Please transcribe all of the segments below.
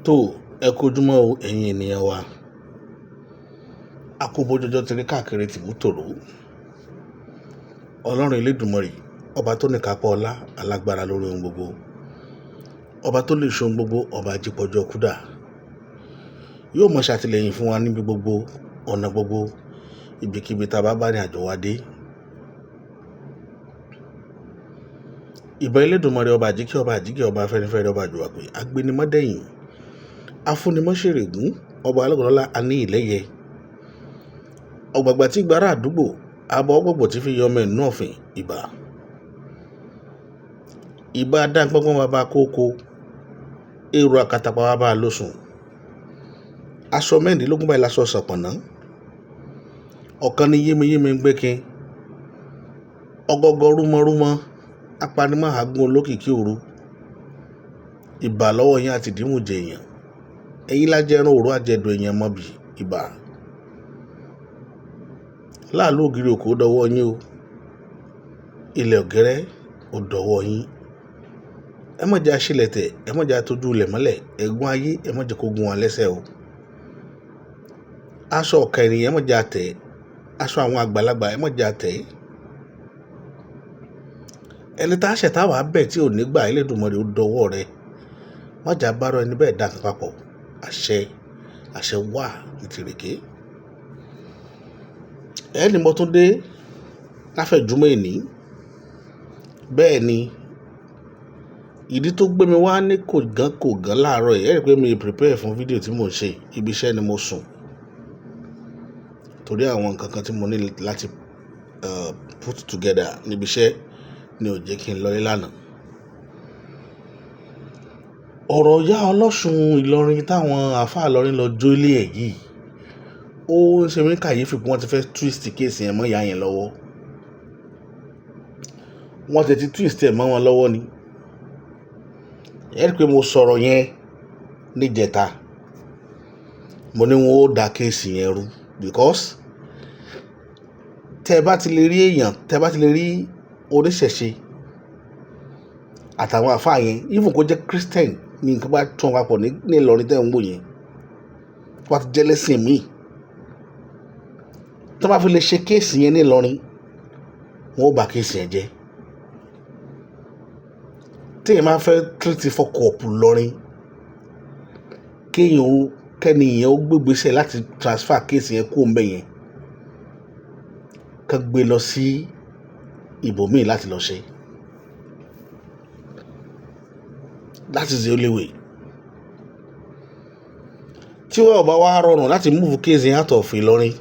Tó, ẹ kú ojúmọ́ o, ẹ̀yin ènìyàn wa. A kú bójọjọ́ ti rí káàkiri tìbútòrò. Ọlọ́run Elédùmarè, ọba tó ní ìkápá ọlá, alágbára lórí ohun gbogbo. Ọba tó lè ṣe ohun gbogbo, ọba ajípọ̀jọ́ kúdà. Yóò mọ ṣàtìlẹ́yìn fún wa níbi gbogbo, ọ̀nà gbogbo, ibikíbi tá a bá bá ní àjò wa dé. Ìbà Elédùmarè, ọba àjíkẹ́, ọba àjíkẹ́, ọba afẹ́nifẹ́re, ọba àjùwàpè, agbénimọ́dẹ̀yìn, afúnimọ́ṣèrègún, ọba alọ́gọ́lọ́lá, aní ìlẹ́yẹ. Ọ̀gbàgbà tí gbára àdúgbò, abọ́ ọgbọ̀gbọ̀ tí fi yọ ọmọ ẹ̀nú ọ̀fìn, ìbà. Ìbà dáńpọ́npọ́n bàbá kókó, èrò àkàtàpà bàbá lóṣùn. Aṣọ mẹ́rìndínlógún báyìí láṣọ ṣọ̀pọ̀nná. Ọ̀kan ni yémiyémi ń gbékin. Ọgọgọ rúmọrúmọ, apanimọ́hàgún olókìkí òru. Ìbà lọ́wọ́ yín àti ìdímùjẹ èèyàn. Ẹ̀yin lájẹrun òru àjẹdùn èèyàn mọ́bì, ìbà. Láàlú ògiri òkú ó dọwọ́ yín o. Ilẹ̀ ọ̀gẹ́rẹ́ ó dọwọ́ yín. Ẹ má jẹ́ aṣílẹ̀tẹ̀, ẹ má jẹ́ atójú ilẹ̀ mọ́lẹ̀, ẹ̀gún ayé ẹ má jẹ́ kó gún wa lẹ́sẹ̀ o. Aṣọ ọ̀kà ènìyàn ẹ má jẹ́ atẹ̀, aṣọ àwọn àgbàlagbà ẹ má jẹ́ atẹ̀. Ẹni tá ṣẹ̀ tá wàá bẹ̀ tí ò ní gbà Elédùmarè ó dọwọ́ rẹ. Má jà bá rọ ẹni bẹ́ẹ̀ dá nǹkan papọ̀. Àṣẹ, àṣẹ wà ní tìrèké. Ẹni mo tún dé láfẹ̀júmọ́ èní. Bẹ́ẹ̀ ni, ìdí tó gbé mi wá ní kò gán kò gán láàárọ̀ yìí. Ẹ rí pé mi prepare fún fídíò tí mò ń ṣe. Ibi iṣẹ́ ni mo sùn. Torí àwọn nǹkan kan tí mo ní láti put together níbi iṣẹ́ ni ò jẹ́ kí n lọlé lánàá. Ọ̀rọ̀ ìyá ọlọ́ṣun Ìlọrin táwọn àlfáà Ìlọrin lọ jó ilé ẹ̀ yìí, ó ń ṣe mí ní kàyéfì pé wọ́n ti fẹ́ twist case yẹn mọ́ ìyá yẹn lọ́wọ́. Wọ́n ti twist ẹ̀ mọ́ wọn lọ́wọ́ ni. Ẹ rí pé mo sọ̀rọ̀ yẹn níjẹta. Mo ní wọn ó da case yẹn rú because tẹ bá ti lè rí èèyàn, tẹ bá ti lè rí oníṣẹ̀ṣe àtàwọn àlfáà yẹn, even kó jẹ́ Christian ní nǹkan bá tún papọ̀ ní Ìlọrin tẹ́ ń wò yẹn, tó bá ti jẹ́ lẹ́sìn míì, tó bá fi lè ṣe case yẹn ní Ìlọrin, wọn ó bà case yẹn jẹ́. Tí èèyàn máa fẹ́ treat fuck up Ìlọrin, kéèyàn ó kẹ́ni yẹn ó gbégbèsè láti transfer case yẹn kúrò ńbẹ̀ yẹn, ká gbé lọ sí ibòmíì láti lọ ṣe. That is the only way. Tí wọ́n ò bá wá rọrùn láti move case yẹn out of Ìlọrin,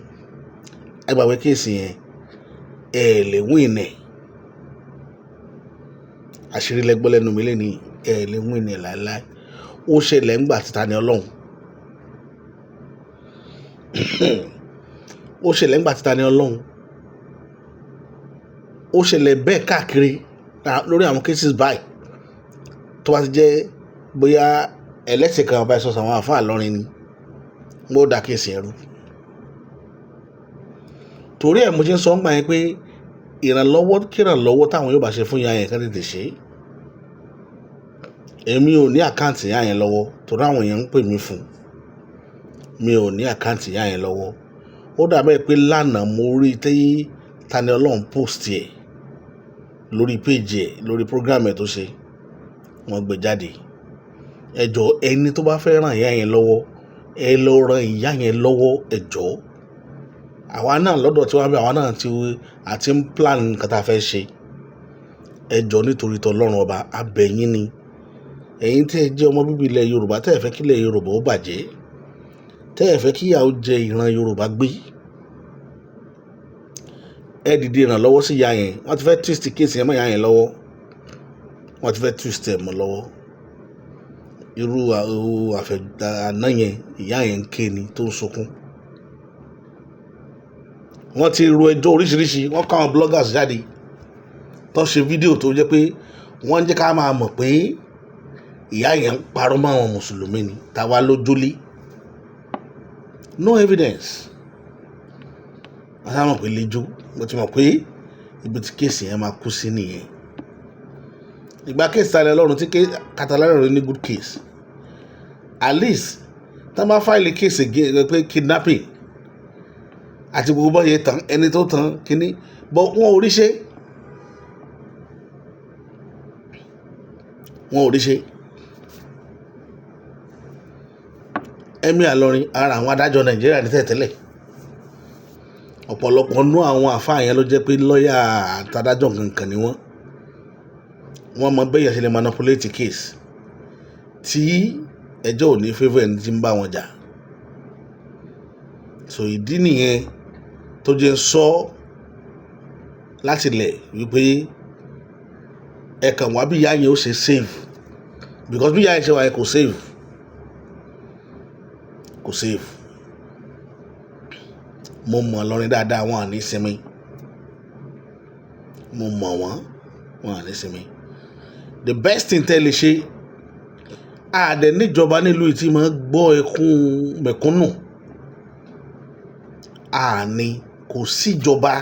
ẹ gbàgbé case yẹn, ẹ lè win ẹ̀. Àṣírí lẹ́gbọ́ lẹ́nu mi lénìí, ẹ lè win ẹ̀ láéláé. Ó ṣẹlẹ̀ ńgbà tí Tani Olohun. Ó ṣẹlẹ̀ ńgbà tí Tani Olohun. Ó ṣẹlẹ̀ bẹ́ẹ̀ káàkiri lórí àwọn cases báyìí. Tó bá ti jẹ́ bóyá ẹlẹ́sìn kan bá sọ̀sọ̀ àwọn àlfáà Ìlọrin ni, wọ́n ó da case yẹn rú. Torí ẹ mo ṣe ń sọ ńgbà yẹn pé ìrànlọ́wọ́ kí ìrànlọ́wọ́ táwọn yóò bá ṣe fún ìyá yẹn kí wọ́n tètè ṣe. Èmi ò ní àkáǹtì ìyá yẹn lọ́wọ́ torí àwọn èèyàn ń pè mí fún. Mi ò ní àkáǹtì ìyá yẹn lọ́wọ́. Ó dàbí ẹ pé lánàá mo rí tí Tani Olohun post ẹ̀ lórí page ẹ̀, lórí program ẹ̀ tó ṣe. Wọ́n gbé jáde. Ẹ jọ ẹni tó bá fẹ́ rán ìyá yẹn lọ́wọ́, ẹ lọ ran ìyá yẹn lọ́wọ́, ẹ jọ. Àwa náà lọ́dọ̀ tí wọ́n bí àwa náà ti, a ti ń plan nǹkan tí a fẹ́ ṣe. Ẹ jọ nítorí t'Ọlọ́run ọba, a bẹ̀ yín ni. Ẹ̀yin tí ẹ jẹ́ ọmọ bíbí ilẹ̀ Yorùbá, tí ẹ fẹ́ kí ilẹ̀ Yorùbá ó bàjẹ́, tí ẹ fẹ́ kí ìyà ó jẹ ìran Yorùbá gbé. Ẹ dìde ìrànlọ́wọ́ sí ìyá yẹn. Wọ́n ti fẹ́ twist case yẹn mọ́ ìyá yẹn lọ́wọ́. Wọ́n ti fẹ́ twist ẹ̀ mọ́ lọ́wọ́. Irú àfẹ́ àná yẹn, ìyá yẹn ń ké ni tó ń sunkún. Wọ́n ti ro ẹjọ́ oríṣiríṣi, wọ́n kó àwọn bloggers jáde tó ṣe fídíò tó jẹ́ pé wọ́n ń jẹ́ ká máa mọ̀ pé ìyá yẹn ń parọ́ mọ́ àwọn Mùsùlùmí ni, táwa ló jólé. No evidence. Wọ́n sá mọ̀ pé lẹ́jọ́. Mo ti mọ̀ pé ibi tí case yẹn máa kú sí nìyẹn. Ìgbà case Tani Olohun tí Tani Olohun ní good case. At least tá a bá file case again pé kidnapping àti gbogbo bọ́ yẹn tán, ẹni tó tán kínní, but wọn ò rí ṣe, wọn ò rí ṣe. Emir Ìlọrin, ara àwọn adájọ́ Nàìjíríà ní tẹ́tẹ́lẹ̀. Ọ̀pọ̀lọpọ̀ nú àwọn àfáà yẹn ló jẹ́ pé lọ́ọ̀yà àtàdájọ́ kankan ni wọ́n. Wọ́n mọ bẹ́ẹ̀ yẹn ṣe lè manipulate case tí ẹjọ́ ò ní favour ẹni tí ń bá wọn jà. So ìdí nìyẹn tó jẹ́ sọ láti lẹ̀ wípé ẹ kàn wá bí ìyá yẹn ó ṣe save, because bí ìyá yẹn ṣe wà yẹn kò save, kò save. Mo mọ̀ Ìlọrin dáadáa, wọn à ní sinmi. Mo mọ̀ wọ́n, wọn à ní sinmi. The best thing tẹ́ lè ṣe, àdẹ níjọba nílùú tí máa gbọ́ ẹkún mẹ̀kúnnù. Àní kò síjọba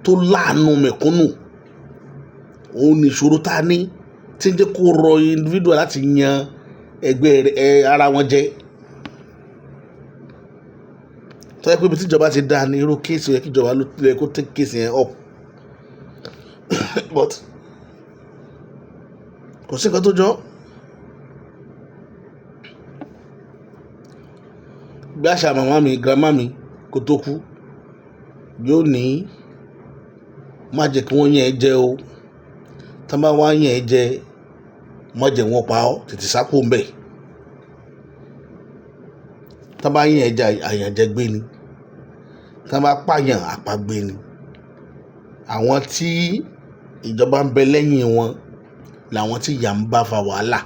tó láàánú mẹ̀kúnnù. Òun ni ìṣòro tá a ní tí ń jẹ́ kó rọ individual láti yan ẹgbẹ́ rẹ̀ ara wọn jẹ. Tó jẹ́ pé ibi tí ìjọba ti dá ní irú case yẹ kí ìjọba ló yẹ kó take case yẹn up. But kò sí nǹkan tó jọ. Bí àṣà màmá mi, grandma mi kó tó kú, yóò ní má jẹ́ kí wọ́n yàn ẹ́ jẹ o. Tí wọ́n bá wá yàn ẹ́ jẹ, má jẹ́ wọ́n pa ọ́, tètè sá kúrò ńbẹ̀. Tí wọ́n bá yàn ẹ́ jẹ, àyànjẹ gbé ni. Tí wọ́n bá pààyàn, àpagbé ni. Àwọn tí ìjọba ń bẹ lẹ́yìn wọn làwọn tí ìyà ń bá fa wàhálà.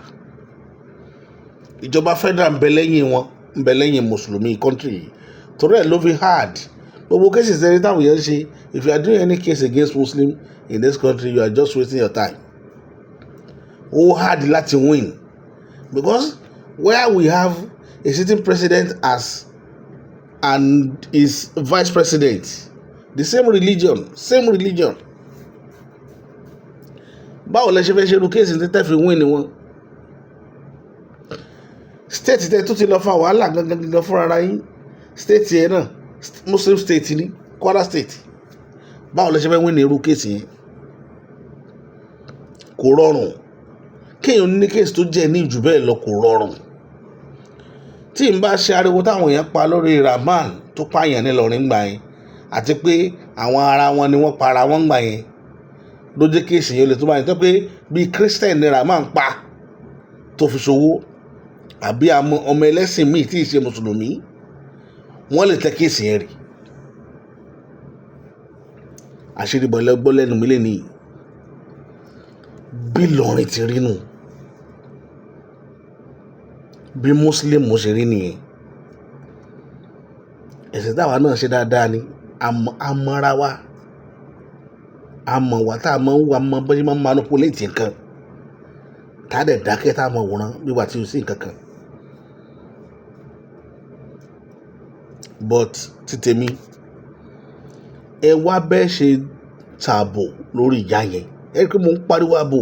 Ìjọba federal ń bẹ lẹ́yìn wọn, ń bẹ lẹ́yìn Mùsùlùmí country yìí. Torí ẹ ló fi hard. Gbogbo cases ẹni táwọn yẹn ń ṣe, if you are doing any case against Muslim in this country, you are just wasting your time. Ó hard láti win, because where we have a sitting president as and his vice president, the same religion, same religion. Báwo lẹ ṣe fẹ́ ṣe irú case tí tẹ́ fi win ni wọn? State tẹ́ tó ti lọ fa wàhálà gangan gangan fúnra ara yín, state yẹn náà Muslim state ni, Kwara State. Báwo lẹ ṣe fẹ́ win ní irú case yẹn? Kò rọrùn. Kéèyàn ní case tó jẹ́ ní jù bẹ́ẹ̀ lọ kò rọrùn. Tí n bá ṣe ariwo táwọn èèyàn pa lórí Rahman tó pààyàn nílọrin gbà yẹn, àti pé àwọn ara wọn ni wọ́n pa ara wọn gbà yẹn, ló jẹ́ case yẹn lè tó báyìí. Tó pé bí Christian ni Rahman pa tó fi ṣòwò, àbí ọmọ ẹlẹ́sìn míì tí ì ṣe Mùsùlùmí, wọ́n lè tẹ case yẹn rí. Àṣírí bọ̀lẹ́ gbọ́ lẹ́nu mi lẹ́nu yìí. Bí Ìlọrin ti rí nù, bí Muslim ṣe rí nìyẹn. Ẹ̀sìn táwa náà ṣe dáadáa ni, a mọ́ra wa, a mọ̀ wá tá a mọ̀ wá mọ̀ bó ṣe máa ń manipulate nǹkan, tá a dẹ̀ dákẹ́ tá a mọ̀ wòran bí wà tí o sí nǹkan kan. But títèmi, ẹ wá bẹ́ẹ̀ ṣe tààbò lórí ìyá yẹn. Ẹ rí pé mò ń pariwo ààbò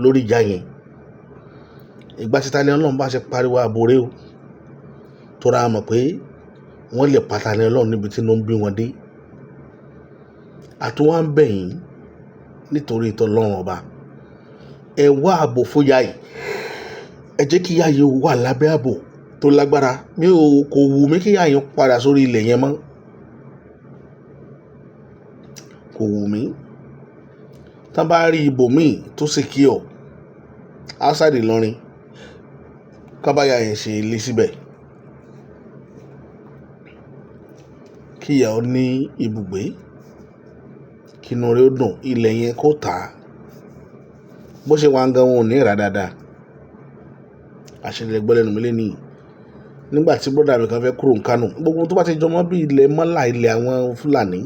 lórí ìyá yẹn. Ìgbà tí Tani Olohun bá ṣe pariwo ààbò rẹ o, torí a mọ̀ pé wọ́n lè pa Tani Olohun níbi tí inú ń bí wọn dé. Àtúnwá ń bẹ̀ yín nítorí ìtọ́ Ọlọ́run ọba. Ẹ wá ààbò fún ìyá yìí. Ẹ jẹ́ kí ìyá yìí wà lábẹ́ ààbò tó lágbára. Mi ò, kò wù mí kí ìyá yìí padà sórí ilẹ̀ yẹn mọ́. Kò wù mí. Tí wọ́n bá rí ibòmíì tó secure outside Ìlọrin, ká bá ìyá yẹn ṣe ilé síbẹ̀. Kí ìyá ó ní ibùgbé, kí inú rẹ̀ ó dùn, ilẹ̀ yẹn kó tà á. Bó ṣe wà gan wọn ò ní rà dáadáa. Àṣírí gbọ́ lẹ́nu mi lẹ́nu yìí. Nígbà tí brother mi kan fẹ́ kúrò ní Kano, gbogbo tó bá ti jọmọ́ bí ilẹ̀ mọ́là, ilẹ̀ àwọn Fúlàní.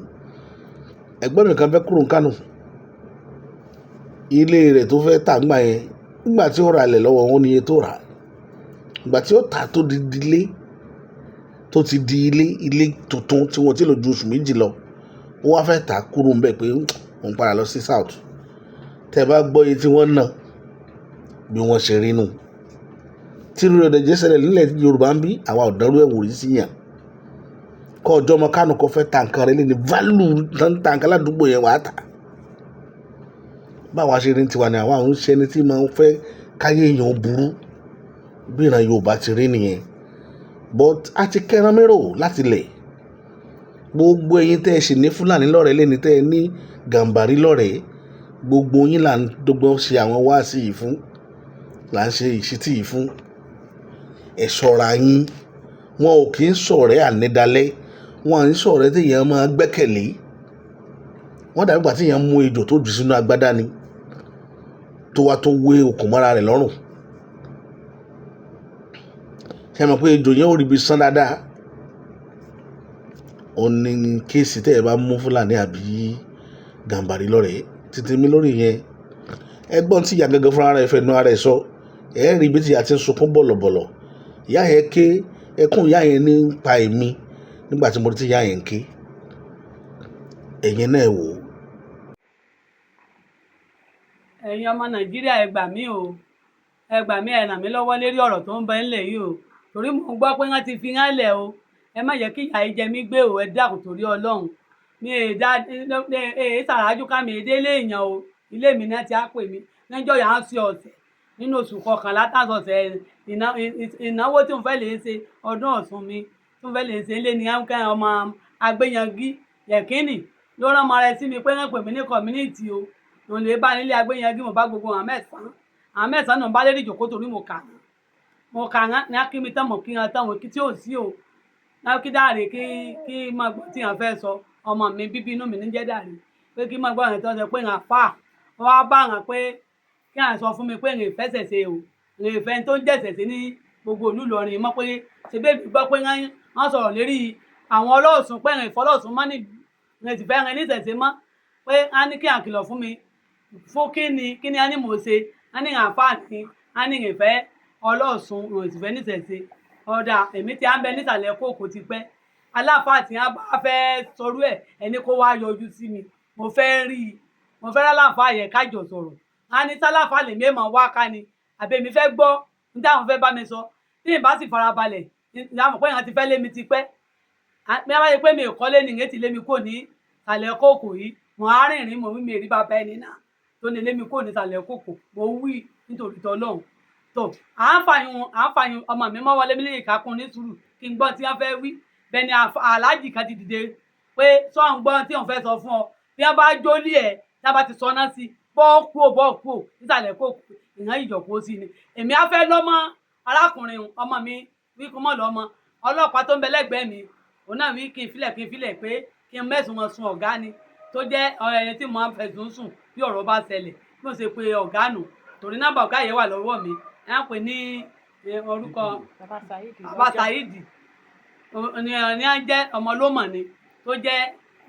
Ẹ̀gbọ́n mi kan fẹ́ kúrò ní Kano. Ilé rẹ̀ tó fẹ́ tà nígbà yẹn, nígbà tí ó ra ilẹ̀ lọ́wọ́ wọn ní iye tó rà. Ìgbà tí ó tà tó di ilé, tó ti di ilé, ilé tuntun tí wọ́n ti lò ju oṣù méjì lọ, ó wá fẹ́ tà kúrò níbẹ̀ pé òun padà lọ sí South. Tẹ bá gbọ́ iye tí wọ́n ná, bí wọ́n ṣe rí nù. Tí irú rẹ̀ jẹ́ ṣẹlẹ̀ nílẹ̀ Yorùbá ń bí, àwa ò dánrú ẹ̀ wò rí sí yàn. Kọ́ ọjọ́ ọmọ Kánò kọ́ fẹ́ ta nǹkan rẹ̀ lé ní value tán, ta nǹkan ládùúgbò yẹn, wàá tà. Báwa ṣe rí tiwa ni àwa ò ń ṣe ẹni tí máa ń fẹ́ káyé èèyàn burú. Bí ìran Yorùbá ti rí nìyẹn. But a ti kẹ́ran mérò láti lẹ̀. Gbogbo ẹ̀yin tẹ́ ẹ sì ní Fúlàní lọ́rẹ̀ẹ́ lẹ́ni, tẹ́ ẹ ní Gàmbàrí lọ́rẹ̀ẹ́, gbogbo yín là ń dọ́gbọ́n ṣe àwọn wáàsí yìí fún, là ń ṣe ìṣítí yìí fún. Ẹ ṣọ́ra yín. Wọn ò kí ń ṣọ̀rẹ́ ànídalẹ́, wọn à ń ṣọ̀rẹ́ tí èèyàn máa gbẹ́kẹ̀lé. Wọ́n dàbí ìgbà tí èèyàn mú ejò tó jù sínú agbádá ni, tó wá tó wé okùn mọ́ra rẹ̀ lọ́rùn. Ṣé ẹ mọ̀ pé ejò yẹn ò rí ibi sán dáadáa? Ó ní case tẹ́ ẹ bá mú Fúlàní àbí Gàmbàrí lọ́rẹ̀ẹ́ títí mi lórí yẹn. Ẹgbọ́n tí ìyá gangan fúnra rẹ̀ fẹnu ara ẹ̀ sọ, ẹ rí ibi tí ìyá ti ń sunkún bọ̀lọ̀bọ̀lọ̀. Ìyá yẹn ké, ẹkún ìyá yẹn ní ń pa èmi nígbà tí mo rí tí ìyá yẹn ń ké. Ẹ̀yin náà wò ó. Ẹ̀yin ọmọ Nàìjíríà, ẹ gbà mí o, ẹ gbà mí, ẹ ràn mí lọ́wọ́ lérí ọ̀rọ̀ tó ń bẹ ńlẹ̀ yìí o, torí mò ń gbọ́ pé wọ́n ti fi hàn lẹ̀ o. Ẹ má jẹ́ kí ìyà yìí jẹ mí gbé o. Ẹ dákun, torí Ọlọ́run. Mi è dá èé sàrájú ká mi délé èèyàn o. Ilé mi náà ti á pè mí níjọ́ yà á ṣe ọ̀sẹ̀ nínú oṣù kọkànlá, tàṣọ̀sẹ̀ ìnáwó tí mo fẹ́ lè ṣe, ọdún Ọ̀ṣun mi tí mo fẹ́ lè ṣe ilé ní ọmọ Agbẹ́yangí Yẹ̀kínì ló rán ọmọ rẹ̀ sí mi pé wọ́n pè mí ní community o. Òun lè bá nílé Agbẹ́yangí, mo bá gbogbo àwọn mẹ́sàn-án, àwọn mẹ́sàn-án náà bá lérí ìjòkó, torí mo kà wọ́n, mo kà wọ́n ní kí mi tán, mo kí wọn tán, mo kí tí ò sí o náà, kí dáre kí máa gbọ́ tí wọn fẹ́ sọ. Ọmọ mi bíbí inú mi ní jẹ́ dáre pé kí máa gbọ́ àwọn tó ń sọ pé ń fà wọ́n á bá wọn pé kí à ń sọ fún mi pé ń fẹsẹ̀ ṣe o, ń fẹ́ tó ń jẹ̀sẹ̀ sí ní gbogbo ìlú Ìlọrin mọ́, pé ṣe bẹ́ẹ̀ gbọ́ pé wọ́n sọ̀rọ̀ lérí àwọn ọlọ́ọ̀sùn, pé ń fọlọ́ọ̀sùn mọ́ nílùú, ń sì fẹ́ ń níṣẹ̀ṣe mọ́, pé á ní kí à ń kìlọ̀ fún mi fún kí ni, kí ni á ní mò ń ṣe, á ní àǹfààní, á ní ìfẹ́ ọlọ́ọ̀sùn, ń sì fẹ́ níṣẹ̀ṣe. Ọ̀dà èmi tí à ń bẹ nísàlẹ̀ kóòkó ti pẹ́. Aláfáà tí wọ́n bá fẹ́ sọrú ẹ̀, ẹni kó wá yọjú sí mi, mo fẹ́ rí i, mo fẹ́ rálàfáà yẹn kájọ sọ̀rọ̀. Á ní sálàfáà lèmi èèmọ̀ wá ká ni, àbí èmi fẹ́ gbọ́ ní táwọn fẹ́ bá mi sọ. Tí ì bá sì farabalẹ̀ ní àmọ̀ pé èèyàn ti fẹ́ lé mi ti pẹ́. Bí wọ́n bá ṣe pé mi ò kọ́lé ni, ìyẹn ti lé mi kúrò ní ìsàlẹ̀ kóòkó yìí. Mo á rìnrìn, mo wí mi rí bàbá ẹni náà tó ní lé mi kúrò ní ìsàlẹ̀ kóòkó, mo wí nítorí tọlọ́hun. Tó à ń fàyùn, à ń fàyùn ọmọ mi mọ́ wọlé mílíọ̀nù kákún ní sùúrù kí n gbọ́ tí wọ́n fẹ́ wí. Bẹ́ẹ̀ ni aláàjì kan ti dìde pé sọ ń gbọ́ tí wọ́n fẹ́ sọ fún ọ. Bí wọ́n bá jólí ẹ̀, tí wọ́n bá ti sọ náà sí bọ́ọ̀kú ò bọ́ọ̀kú ò nísàlẹ̀ kóòkó, ìyẹn ìjọ̀kó sí ni èmi á fẹ́ lọ́mọ. Arákùnrin ọmọ mi wí kó mọ̀ lọ́mọ. Ọlọ́pàá tó ń bẹ lẹ́gbẹ̀ẹ́ mi, òun náà wí kí n filẹ̀, kí n filẹ̀, pé kí n mẹ́sùn wọn sun ọ̀gá ni tó jẹ́ ẹni tí mo máa ń fẹ̀sùn sùn bí ọ̀rọ̀ bá ṣẹlẹ̀. Bí mo ṣe pe ọ̀gá nù, torí nọ́mbà ọ̀gá yẹn wà lọ́wọ́ mi, ẹ̀ ń pè ní orúkọ Bàbá Saheed ní à ń jẹ́ ọmọ lómọ̀ ni tó jẹ́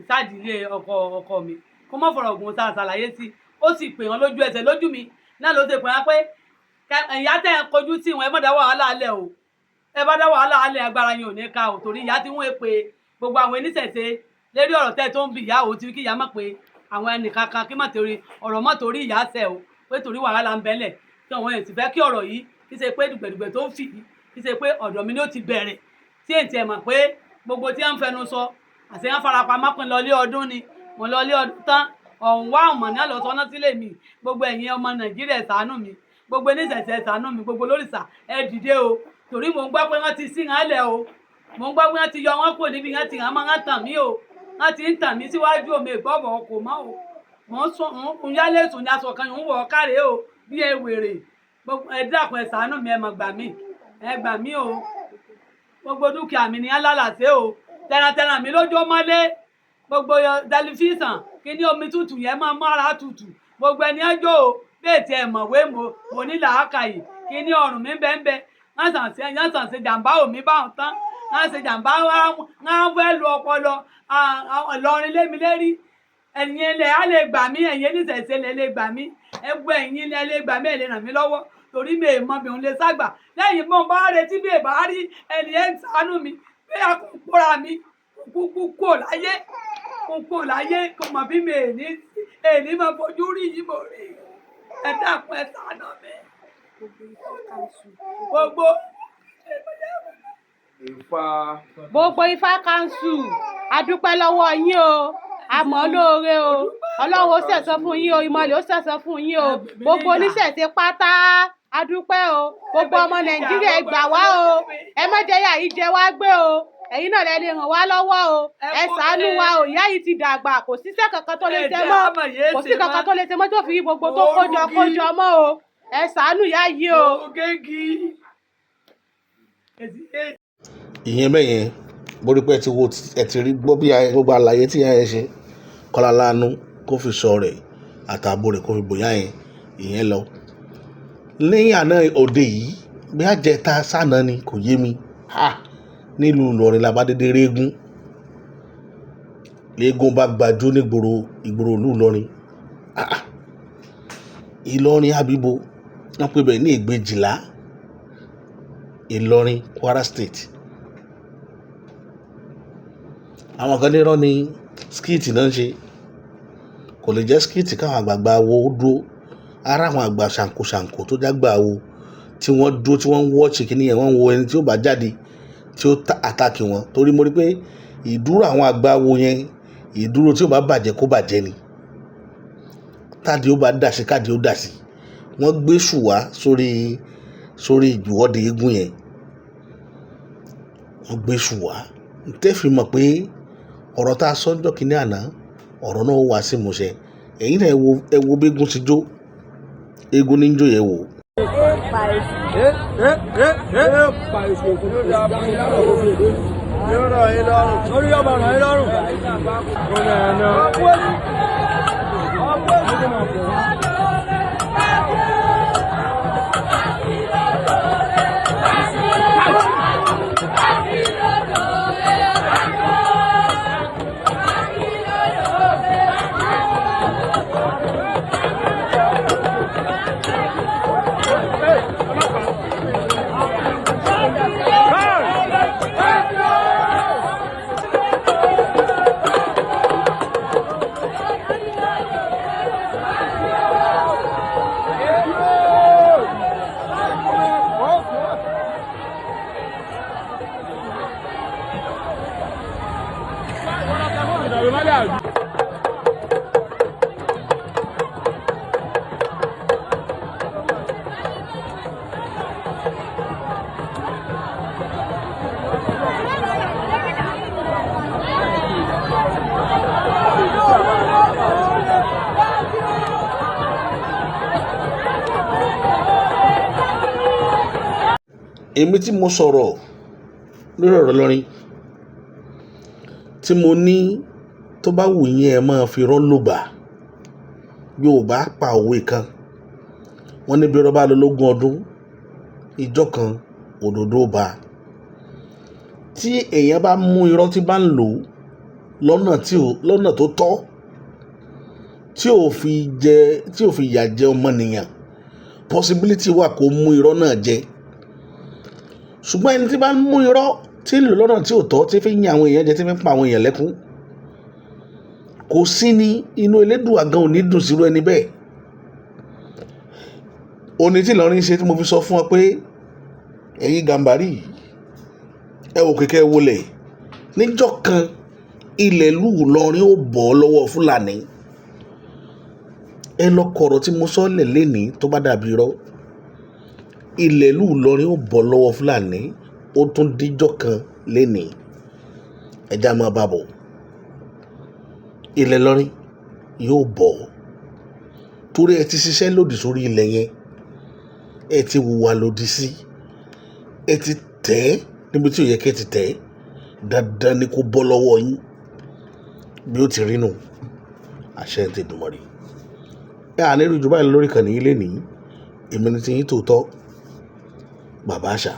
ìsádìílé ọkọ ọkọ mi. Kó má fọ̀rọ̀ gùn, sáà ṣàlàyé sí, ó sì pè wọ́n lójú ẹsẹ̀ lójú mi náà ló ṣe pè wọ́n pé ìyá tẹ̀ ń kojú sí wọn, ẹ má dá wàhálà alẹ́ o. Ẹ bá dá wàhálà alẹ́, agbára yín ò ní ká o, torí ìyá tí wọ́n pe gbogbo àwọn oníṣẹ̀ṣe lérí ọ̀rọ̀ tẹ́ tó ń bi ìyá o, ti kí ìyá mọ̀ pé àwọn ẹnìkankan kí má torí ọ̀rọ̀ mọ́ torí ìyá ṣẹ̀ o, pé torí wàhálà ń bẹ́lẹ̀ kí àwọn èèyàn sì fẹ́ kí ọ̀rọ̀ yìí kí ṣe pé dùgbẹ̀dùgbẹ̀ tó ń fì yìí, kí ṣe pé ọ̀dọ̀ mi ni ó ti bẹ̀rẹ̀, tí èyí tiẹ̀ mọ̀ pé gbogbo tí wọ́n ń fẹnu sọ àti wọ́n farapamọ́ pin lọ lé ọdún ni mo lọ lé ọdún tán ọ̀hún wá ọ̀mọ̀ náà lọ sọ́nà sílé mi. Gbogbo ẹ̀yin ọmọ Nàìjíríà, ẹ ṣàánú mi. Gbogbo oníṣẹ̀ṣe, ẹ ṣàánú mi. Gbogbo lórìṣà, ẹ dìde o, torí mò ń gbọ́ pé wọ́n ti sí wọn lẹ̀ o. Mò ń gbọ́ pé wọ́n ti yọ wọ́n kúrò níbi wọ́n ti hàn mọ́. Wọ́n tàn mí o, wọ́n ti ń tàn mí síwájú omi ìgbọ́bọ̀ kò mọ́ o. Mò ń sùn ń yálé sùn ní aṣọ kan ń wọ̀ ọ́ kárẹ̀ o bí ẹ wèrè. Ẹ dákun, ẹ ṣàánú mi, ẹ mọ̀ gbà mí, ẹ gbà mí o. Gbogbo dúkìá mi ní alálàsé o, tẹrantẹran mi lójó mọ́lé, gbogbo tẹlifíṣàn, kíní omi tútù yẹn máa mára tútù, gbogbo ẹni ẹjọ́ o. Bẹ́ẹ̀ tiẹ̀ mọ̀wé, mo ní làákàyè, kíní ọrùn mi bẹ́ẹ̀ wọ́n sàn ṣe, wọ́n sàn ṣe jàǹbá òmí báwọn tán, wọ́n ṣe jàǹbá, wọ́n fẹ́ lu ọpọlọ Ìlọrin lémi lérí. Ẹ̀yin ilẹ̀ á lè gbà mí, ẹ̀yin oníṣẹ̀ṣe lè lè gbà mí, ẹgbẹ́ ẹ̀yin ilẹ̀ lè gbà mí, ẹ̀ lè ràn mí lọ́wọ́, torí mi ò mọ bí òun lè ságbà lẹ́yìn bọ́n bá retí bí èbá rí ẹni ẹ̀ ń ṣàánú mi pé a kò kóra mi kúkú kò láyé, kò kò láyé, kò mọ̀ bí mi èní èní máa fojú rí yìí mo rí. Ẹ dákun, ẹ ṣàánú mi. Gbogbo Ifá. Gbogbo Ifá Council, a dúpẹ́ lọ́wọ́ yín o, a mọ̀ ọ́ lóore o. Ọlọ́run ó sẹ̀san fún yín o, ìmọ̀lẹ̀ ó sẹ̀san fún yín o. Gbogbo oníṣẹ̀ṣe pátá, a dúpẹ́ o. Gbogbo ọmọ Nàìjíríà, ẹ gbà wá o. Ẹ má jẹ́ ìyà yìí jẹ wá gbé o. Ẹ̀yin náà lẹ lè ràn wá lọ́wọ́ o. Ẹ ṣàánú wa o. Ìyá yìí ti dàgbà, kò síṣẹ́ kankan tó lè ṣe mọ́, kò sí kankan tó lè ṣe mọ́ tó fi rí gbogbo tó kójọ kójọ mọ́ o. Ẹ ṣàánú ìyá yìí o. Ògègì. Ìyẹn bẹ́ẹ̀ yẹn. Mo rí pé ẹ ti wo, ẹ ti rí gbọ́ bí gbogbo àlàyé tí ìyá yẹn ṣe. Kọ́lá láàánú kó fi sọ rẹ̀ àtààbò rẹ̀ kó fi bòyá yẹn. Ìyẹn lọ. Lẹ́yìn àná òde yìí, bí àjẹta sànà ni kò yé mi. Ha! Nílùú Ìlọrin la bá dédé régún. Léegun bá gbajú nígboro ìgboro ìlú Ìlọrin. Ah ah. Ìlọrin àbíbo wọ́n pè bẹ́ẹ̀ ní Ìgbèjìlá, Ìlọrin, Kwara State. Àwọn kan ní irọ́ ni, skit náà ń ṣe. Kò lè jẹ́ skit káwọn àgbààgbà wo dúró. Ara àwọn àgbà ṣàǹkóṣàǹkó tó jágbà wo tí wọ́n dúró, tí wọ́n ń watch kíní yẹn, wọ́n ń wo ẹni tí ó bá jáde tí ó attack wọn. Torí mo rí pé ìdúró àwọn àgbà wo yẹn, ìdúró tí ó bá bàjẹ́ kó bàjẹ́ ni. Tádé ó bá dà sí, káde ó dà sí. Wọ́n gbé èṣù wá sórí ìwọ́de eégún yẹn. Wọ́n gbé èṣù wá. Tẹ́ fi mọ̀ pé ọ̀rọ̀ tá a sọ níjọ́ kínní àná, ọ̀rọ̀ náà ó wá sí ìmúṣẹ. Ẹ̀yin náà ẹ wo bí eégún ti jó. Eégún ní ń jó yẹn wò. Orí ọmọ ràn yín lọ́rùn. Èmi tí mo sọ̀rọ̀ lórí ọ̀rọ̀ Ìlọrin, tí mo ní tó bá wù yín, ẹ máa fi irọ́ lògbà. Yorùbá pa òwe kan, wọ́n ní bí irọ́ bá lọ lógún ọdún, ìjọ kan òdodo bá. Tí èèyàn bá mú irọ́ tí bá ń lò lọ́nà tó tọ́, tí ò fi jẹ, tí ò fi ìyà jẹ ọmọnìyàn, possibility wà kó mú irọ́ náà jẹ. Ṣùgbọ́n ẹni tí bá ń mú irọ́ tí ń lò lọ́nà tí ò tọ́, tí fi ń yan àwọn èèyàn jẹ, tí fi ń pa àwọn èèyàn lẹ́kún, kò sí ní inú Elédùà gan ò ní dùn sírú ẹni bẹ́ẹ̀. Òní tí Ìlọrin ṣe tí mo fi sọ fún ọ pé ẹ̀yin Gàmbàrí, ẹ wò kékeré wọlé níjọ́ kan, ilẹ̀ ìlú Ìlọrin ó bọ́ lọ́wọ́ Fúlàní. Ẹ lọ kọ̀rọ̀ tí mo sọ lẹ̀ lénìí tó bá dàbí irọ́. Ilẹ̀ ìlú Ìlọrin ó bọ́ lọ́wọ́ Fúlàní. Ó tún díjọ́ kan lénìí. Ẹja máa bá bọ̀. Ilẹ̀ Ìlọrin yóò bọ̀ torí ẹ ti ṣiṣẹ́ lòdì sórí ilẹ̀ yẹn, ẹ ti hùwà lòdì sí, ẹ ti tẹ̀ ẹ́ níbi tí ò yẹ kí ẹ ti tẹ̀ ẹ́. Dandan ni kó bọ́ lọ́wọ́ yín. Bí ó ti rí nù, àṣẹ ti Èdùmàrè. Ẹ à ní rí ju báyìí lórí ìkànnì yìí lénìí. Èmi ni ti yín tòótọ́, Bàbá Àṣà.